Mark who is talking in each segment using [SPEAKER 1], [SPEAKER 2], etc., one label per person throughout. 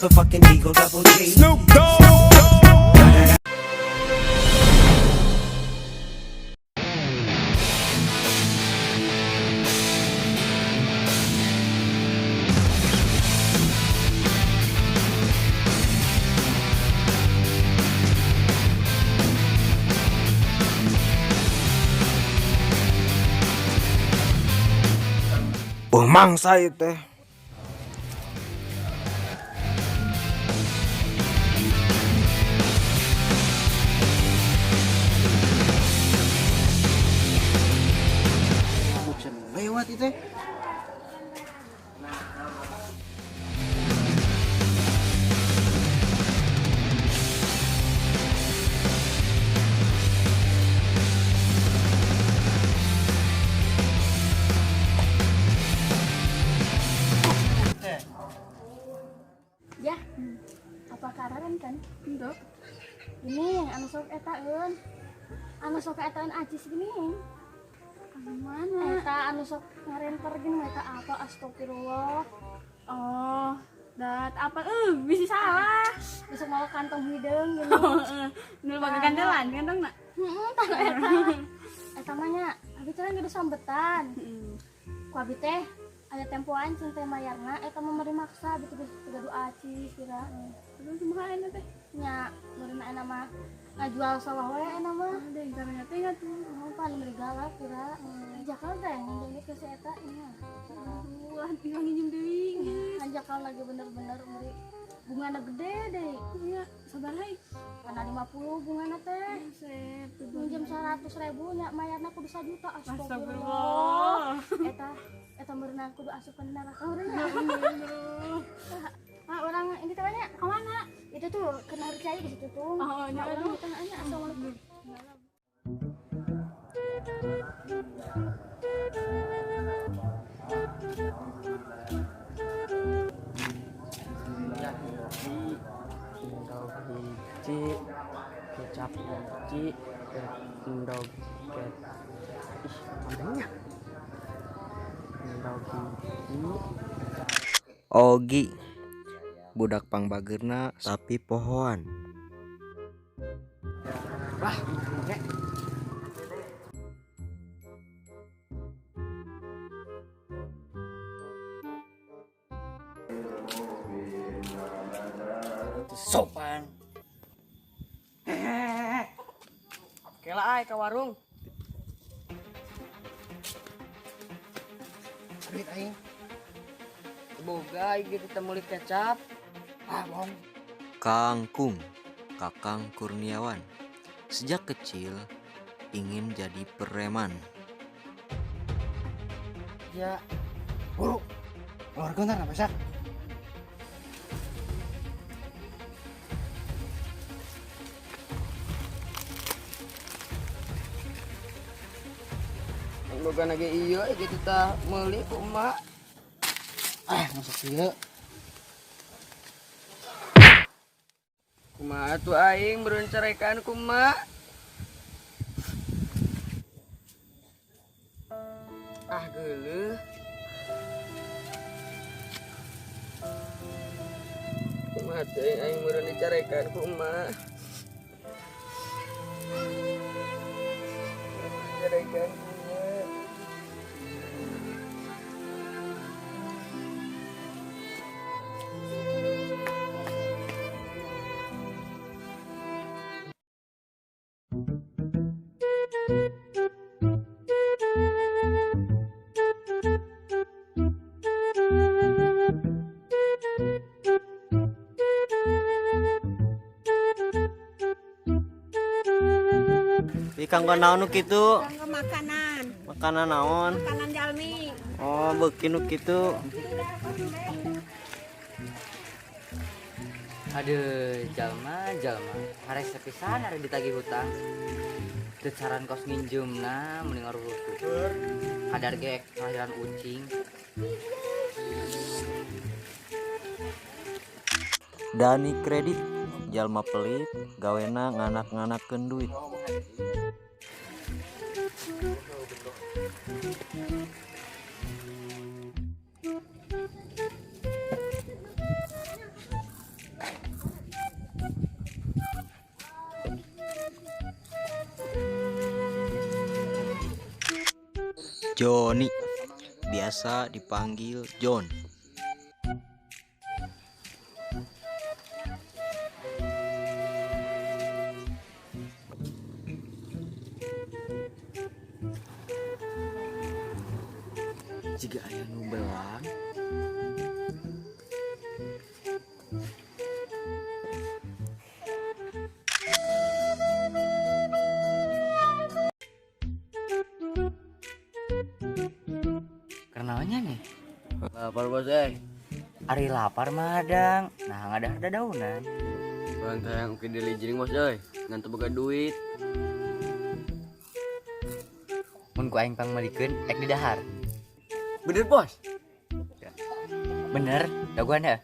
[SPEAKER 1] Motherfucking Eagle Double G.
[SPEAKER 2] Snoop Dogg.
[SPEAKER 3] Oh, mangsa ieu teh.
[SPEAKER 4] Bisa lewat itu.
[SPEAKER 5] Ya, apa kararan kan? Untuk ini anu sok etaeun. Anu sok etaeun acis gini. Anu mana? Eta anu sok ngarenter gini eta apa astagfirullah.
[SPEAKER 6] Oh, dat apa bisa salah.
[SPEAKER 5] Besok mau kantong hideung gini.
[SPEAKER 6] Nu pakai gandelan kantong nak.
[SPEAKER 5] Heeh, tah eta. Eta mah nya abi teh geus sambetan. Ku abi teh aya tempoan cing teh mayarna eta mah meri maksa abi teh geus gaduh acis kira.
[SPEAKER 6] Terus kumaha enak teh?
[SPEAKER 5] Nya meureun aya mah ngajual sawah we aya mah.
[SPEAKER 6] Ada yang caranya teh enggak tuh.
[SPEAKER 5] Oh, paling meri galak kira. Jakal teh nginjem ke si eta nya.
[SPEAKER 6] Wah, tinggal nginjem deui geus.
[SPEAKER 5] Anjakal lagi bener-bener meri bungana gede deh.
[SPEAKER 6] Iya, sabar hai.
[SPEAKER 5] Karena 50 bungana teh.
[SPEAKER 6] Buset, tuh
[SPEAKER 5] Minjem 100 ribu nya mayarna kudu 1 juta, astagfirullah.
[SPEAKER 6] Astagfirullah.
[SPEAKER 5] Eta eta meureunna kudu asup ka neraka meureunna. Ah, orang ini teh nya
[SPEAKER 6] Ke mana?
[SPEAKER 5] Itu tuh kena harus di situ tuh.
[SPEAKER 6] Oh,
[SPEAKER 5] Nah,
[SPEAKER 6] nyala
[SPEAKER 5] orang
[SPEAKER 6] dulu.
[SPEAKER 5] itu nanya assalamualaikum.
[SPEAKER 7] Kopi, endog hiji, kecap hiji, endog ket, ih, banyak. Endog hiji, kecap.
[SPEAKER 3] Ogi budak pangbageurna tapi pohoan.
[SPEAKER 7] Wah, oke.
[SPEAKER 4] Sopan. Hehehe. Kela ai ka warung. Duit aing.
[SPEAKER 7] Boga gitu teh meuli kecap.
[SPEAKER 4] Ah, bohong.
[SPEAKER 3] Kangkung, Kakang Kurniawan. Sejak kecil ingin jadi preman.
[SPEAKER 4] Ya. Buru. Keluarga ntar apa sih?
[SPEAKER 7] Boga nage iya gitu tah meuli ku emak.
[SPEAKER 4] Ah, masuk ieu.
[SPEAKER 7] Kumaha tuh aing meureun carekan ku emak. Ah, geuleuh. Kumaha teh aing meureun dicarekan ku emak. Dicarekan ku emak.
[SPEAKER 8] Di kanggo naon nu kitu?
[SPEAKER 9] Kanggo makanan,
[SPEAKER 8] Makanan naon?
[SPEAKER 9] Makanan jalmi.
[SPEAKER 8] Oh, beuki nu kitu.
[SPEAKER 7] Aduh, jalma, jalma. Harese pisan ari ditagih hutang. Teu caran kos nginjeumna mending ngarurutuh. Kadar ge kelahiran ucing.
[SPEAKER 3] Dani Kredit, jalma pelit gawena nganak-nganakeun duit. Joni, biasa dipanggil John.
[SPEAKER 7] Jika aya nu belang. Kenalannya nih.
[SPEAKER 8] Lapar bos eh.
[SPEAKER 7] Ari lapar madang. Nah nggak ada daunan.
[SPEAKER 8] Orang tayang oke dilijring bos euy. Ngan teu boga duit.
[SPEAKER 7] Mun ku aing pangmelikeun ek di dahar.
[SPEAKER 8] Bener bos.
[SPEAKER 7] Bener, daguan ya.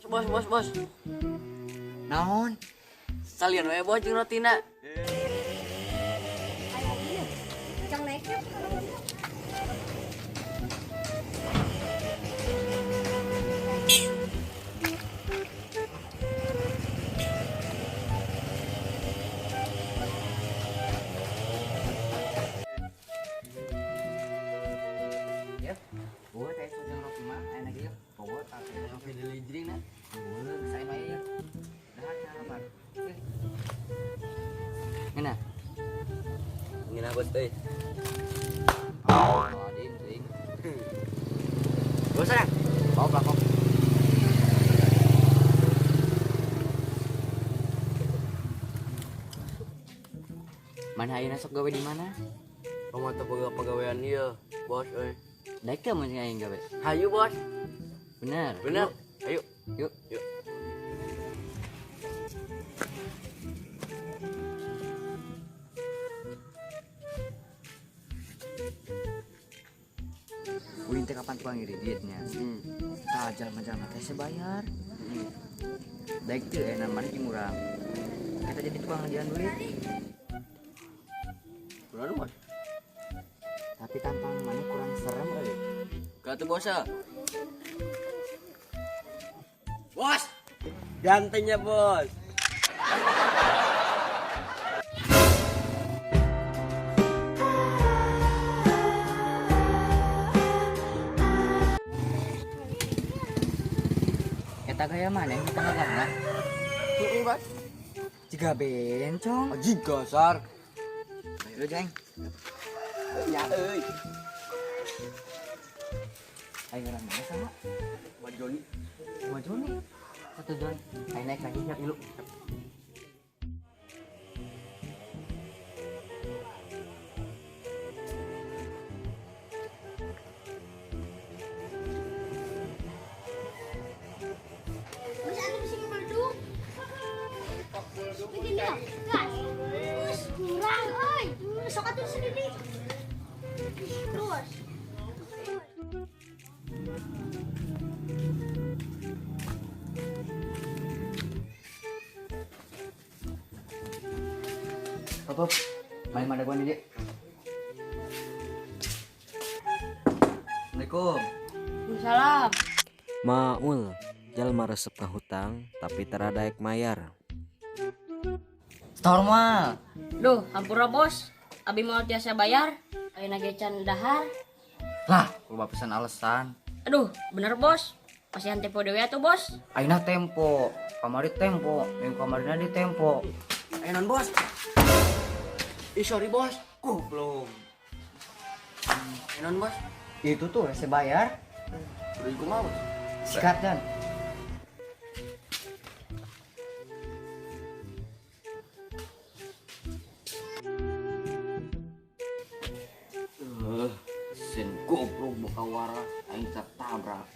[SPEAKER 8] Bos bos bos.
[SPEAKER 7] Naon?
[SPEAKER 8] Salian we bos jeung rotina.
[SPEAKER 9] Jangan naik ya.
[SPEAKER 7] Ya, gua teh jeung roti mah enak ieu. Bawa tapi
[SPEAKER 8] Oke dilijring na.
[SPEAKER 7] gua saya mah ieu. Dahar cenah lapar. Ngena.
[SPEAKER 8] Ngeunah bos euy.
[SPEAKER 7] Oh, adim ting.
[SPEAKER 8] Bos ah.
[SPEAKER 7] Bawa pelakok. Mana ayeuna sok gawe di mana?
[SPEAKER 8] Kamu teu boga pagawean ieu, bos euy.
[SPEAKER 7] Daek teu mun aing gawe.
[SPEAKER 8] Hayu bos.
[SPEAKER 7] Bener.
[SPEAKER 8] Bener. Ayo.
[SPEAKER 7] Yuk.
[SPEAKER 8] Yuk.
[SPEAKER 7] Uing teh kapan tukang ngiditnya? Tah jalma-jalma teh sebayar. Daek teu enak mana jeung urang. Kita jadi tukang ngajaran duit.
[SPEAKER 8] Bener bos.
[SPEAKER 7] Tapi tampang mana kurang serem euy.
[SPEAKER 8] Katu bos ah. Bos. Gantengnya bos.
[SPEAKER 7] Eta gaya mana yang panggangna?
[SPEAKER 8] Heeh bos.
[SPEAKER 7] Jiga bencong.
[SPEAKER 8] Anjing gasar.
[SPEAKER 7] Ayo jeng.
[SPEAKER 8] Ya euy.
[SPEAKER 7] Ayo orang mana sama?
[SPEAKER 8] Sama Joni.
[SPEAKER 7] Sama Joni. Satu Joni. Ayo naik lagi siap dulu.
[SPEAKER 5] Bisa atuh bisa ngeberduk. Begini ya, gas. Terus kurang euy. Sok atuh sendiri. Terus.
[SPEAKER 7] Hop, hop. Main mana gua nih, Dek? Assalamualaikum.
[SPEAKER 9] Salam.
[SPEAKER 3] Maul, jalma resep ngahutang tapi tara daek mayar.
[SPEAKER 7] Setor mah.
[SPEAKER 9] Duh, hampura bos. Abi mau tiasa bayar. Ayeuna ge can dahar.
[SPEAKER 7] Lah, loba pisan alasan.
[SPEAKER 9] Aduh, bener bos. Pasihan tempo deui atuh bos.
[SPEAKER 7] Ayeuna tempo, kamari tempo, minggu kamarina di tempo.
[SPEAKER 8] Ayo non bos. Ih sorry bos. Goblok. Ayo non bos.
[SPEAKER 7] Itu tuh rese bayar.
[SPEAKER 8] Udah kumaha bos.
[SPEAKER 7] Sikat dan.
[SPEAKER 8] Sen goblok buka waras aing tertabrak.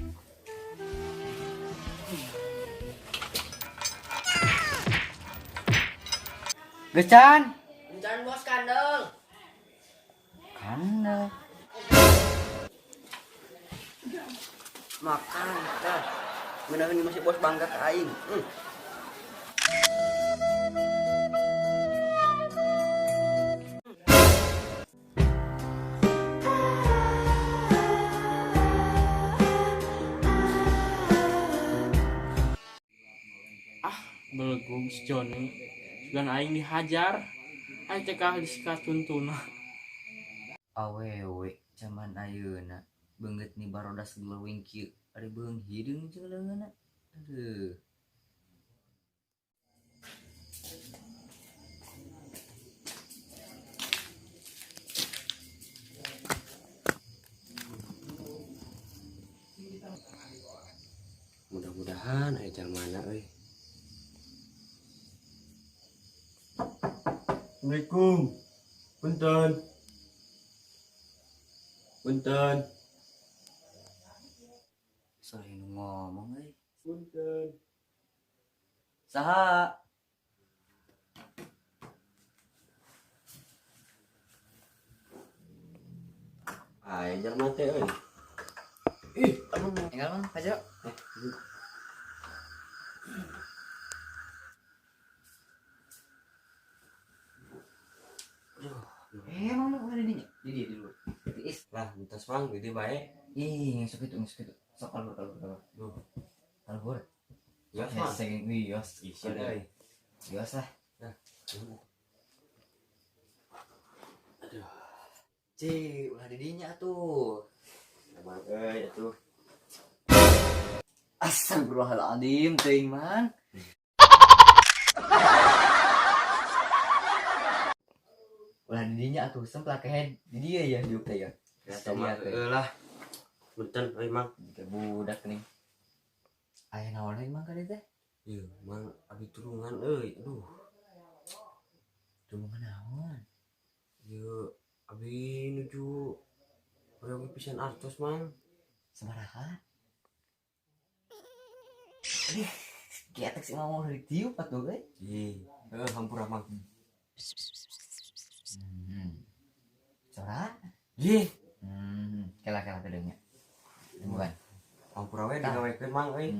[SPEAKER 7] Gecan.
[SPEAKER 8] Encan bos kandel.
[SPEAKER 7] Kandel.
[SPEAKER 8] Makan tah. Ngeunah ini masih bos bangga ke aing.
[SPEAKER 1] Belgum si Joni. Sugan aing dihajar. Aing teh kalah disikat tuntuna.
[SPEAKER 7] Awewe zaman ayeuna beungeut ni barodas glowing kieu ari beung hideung jeung leungeunna. Aduh.
[SPEAKER 4] Mudah-mudahan aya jalmana euy. Assalamualaikum. Punten. Punten.
[SPEAKER 7] Selain ngomong euy.
[SPEAKER 4] Punten.
[SPEAKER 7] Saha?
[SPEAKER 4] Aya jalma teh euy. Ih, aduh.
[SPEAKER 7] Enggal mah aja. Eh, emang lu ada dinya? Di dia di luar. Tiis.
[SPEAKER 4] Lah, entos mang di dieu bae.
[SPEAKER 7] Ih, ngesuk itu, ngesuk itu. Sok kalur, kalur, kalur.
[SPEAKER 4] Duh.
[SPEAKER 7] Kalur.
[SPEAKER 4] Yos mah.
[SPEAKER 7] Hese wios.
[SPEAKER 4] Isi euy.
[SPEAKER 7] Wios lah.
[SPEAKER 4] Nah. Aduh.
[SPEAKER 7] Ci, ulah di dinya tuh.
[SPEAKER 4] Emang euy atuh.
[SPEAKER 7] Astagfirullahaladzim, teuing man. Ulah di dinya atuh semplak kehed di dia ya diuk teh ya.
[SPEAKER 4] Ya mah heueuh lah. Punten euy mang.
[SPEAKER 7] Jika budak nih. Aya naon deui mang ka dieu teh?
[SPEAKER 4] Ieu mang abi tulungan euy. Aduh.
[SPEAKER 7] Tulungan naon?
[SPEAKER 4] Ieu abi nuju hoyong pisan artos mang.
[SPEAKER 7] Sabaraha? Aduh, getek sih mau ditiup atuh euy.
[SPEAKER 4] Ih, heueuh hampura mang.
[SPEAKER 7] Sora?
[SPEAKER 4] Ih.
[SPEAKER 7] Kela-kela tadeunya. Bukan.
[SPEAKER 4] Hampura we digawekeun mang euy.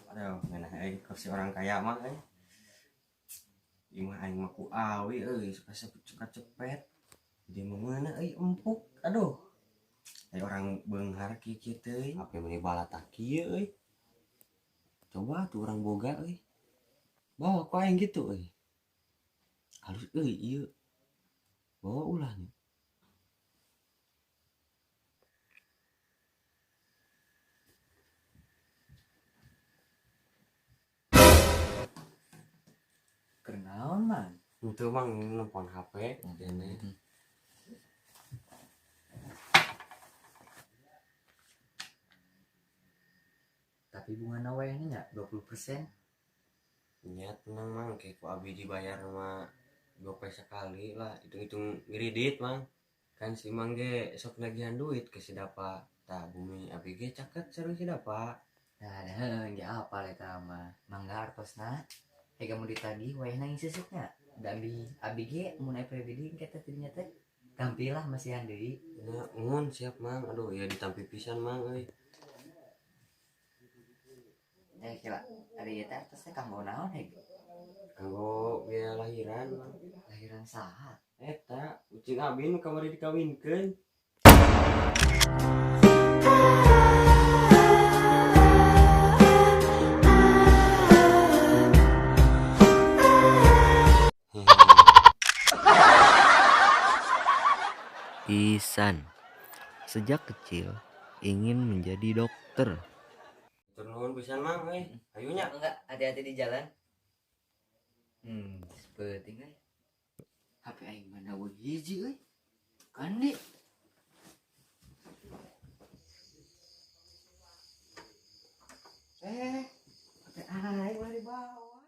[SPEAKER 4] Aduh, ngeunah euy kursi orang kaya mah euy. Imah aing mah ku awi euy, suka suka cepet. Jadi mah meunah euy empuk. Aduh. Aya orang beunghar kieu kieu teh. Apa meuni balatak kieu euy. Coba tuh orang boga euy. Bawa ku aing gitu euy. Halus euy ieu. Bawa ulah nya.
[SPEAKER 7] Keur naon man?
[SPEAKER 4] Henteu mang nelpon HP dene.
[SPEAKER 7] Tapi bungana wayahna nya 20%.
[SPEAKER 4] Nya tenang mang, kayak ku abi dibayar mah gope sekali lah, hitung-hitung ngiridit mang. Kan si mang ge sok nagihan duit ke si Dapa. Tah bumi abi ge caket sareng si Dapa.
[SPEAKER 7] Nah, heuh ge apal eta mah. Mangga artosna. Hega mun ditagih wayahna ngiseuseutna. Da abi ge mun aya pribadi engke teh tidinya teh tampilah masihan deui.
[SPEAKER 4] Nya ngun siap mang. Aduh ya ditampi pisan mang euy.
[SPEAKER 7] Eh kira ari eta artosna kanggo naon heg?
[SPEAKER 4] Kanggo biaya lahiran mang.
[SPEAKER 7] Lahiran saha?
[SPEAKER 4] Eta ucing abi nu kamari dikawinkeun.
[SPEAKER 3] Isan sejak kecil ingin menjadi dokter.
[SPEAKER 4] Turun pisan mang euy. Hayu nya.
[SPEAKER 7] Enggak, hati-hati di jalan. Penting euy. HP aing mana eueuh hiji euy. Kan di. HP aing mah dibawa.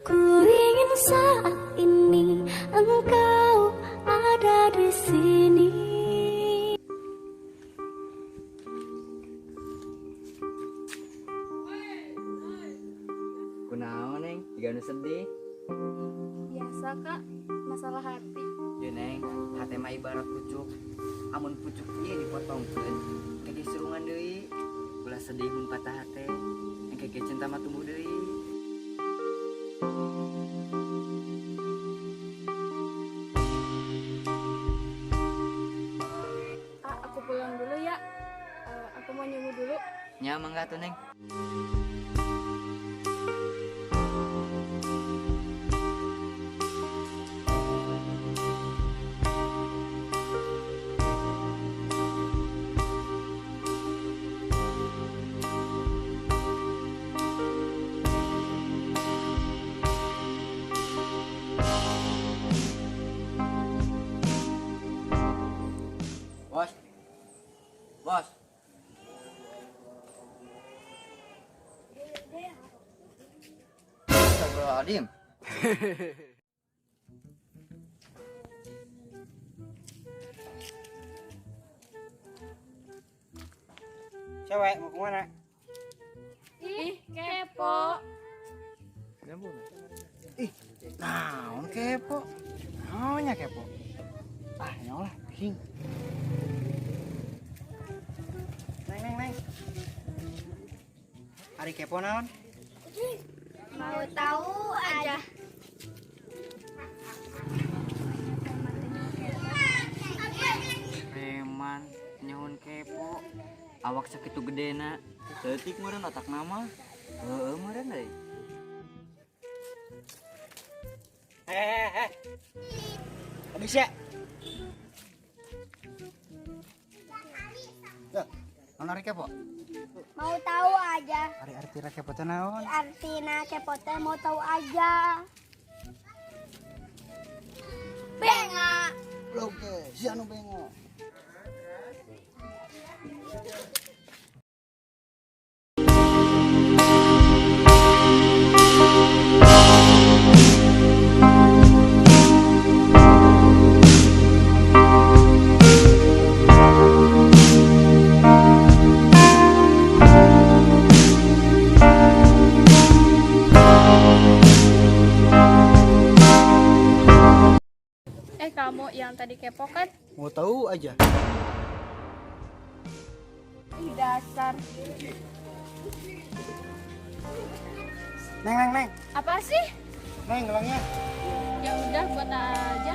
[SPEAKER 5] Ku ingin saat ini engkau ada di sini.
[SPEAKER 7] Kunaon neng, jiga nu sedih.
[SPEAKER 6] Biasa kak, patah hati.
[SPEAKER 7] Ya neng, hate mah ibarat pucuk. Amun pucuk ieu dipotongkeun, engke surungan deui. Ulah sedih mun patah hate, engke ge cinta mah tumbuh deui.
[SPEAKER 6] Ah, aku pulang dulu ya. Aku mau nyumu dulu.
[SPEAKER 7] Nya mangga tuh neng.
[SPEAKER 8] Bos. Bos.
[SPEAKER 7] Astagfirullahaladzim.
[SPEAKER 8] Cewek mau kemana?
[SPEAKER 6] Ih, kepo.
[SPEAKER 8] Ih, naon kepo? Naonnya kepo? Ah, nyalah, pusing. Neng, neng, neng. Ari kepo naon?
[SPEAKER 5] Mau tahu aja.
[SPEAKER 7] Preman nyahun kepo. Awak sakitu gedena. Leutik meureun otak nama. Heueuh meureun deui.
[SPEAKER 8] Eh. Habis ya? Tuh, naon ari kepo?
[SPEAKER 5] Mau tahu aja.
[SPEAKER 8] Ari artina kepo teh naon?
[SPEAKER 5] Artina kepo teh mau tahu aja. Benga.
[SPEAKER 8] Oke, si anu bengo.
[SPEAKER 6] Kamu yang tadi kepo kan?
[SPEAKER 8] Mau tahu aja.
[SPEAKER 6] Ih, dasar.
[SPEAKER 8] Neng, neng, neng.
[SPEAKER 6] Apa sih?
[SPEAKER 8] Neng, gelangnya.
[SPEAKER 6] Ya udah, buat aja.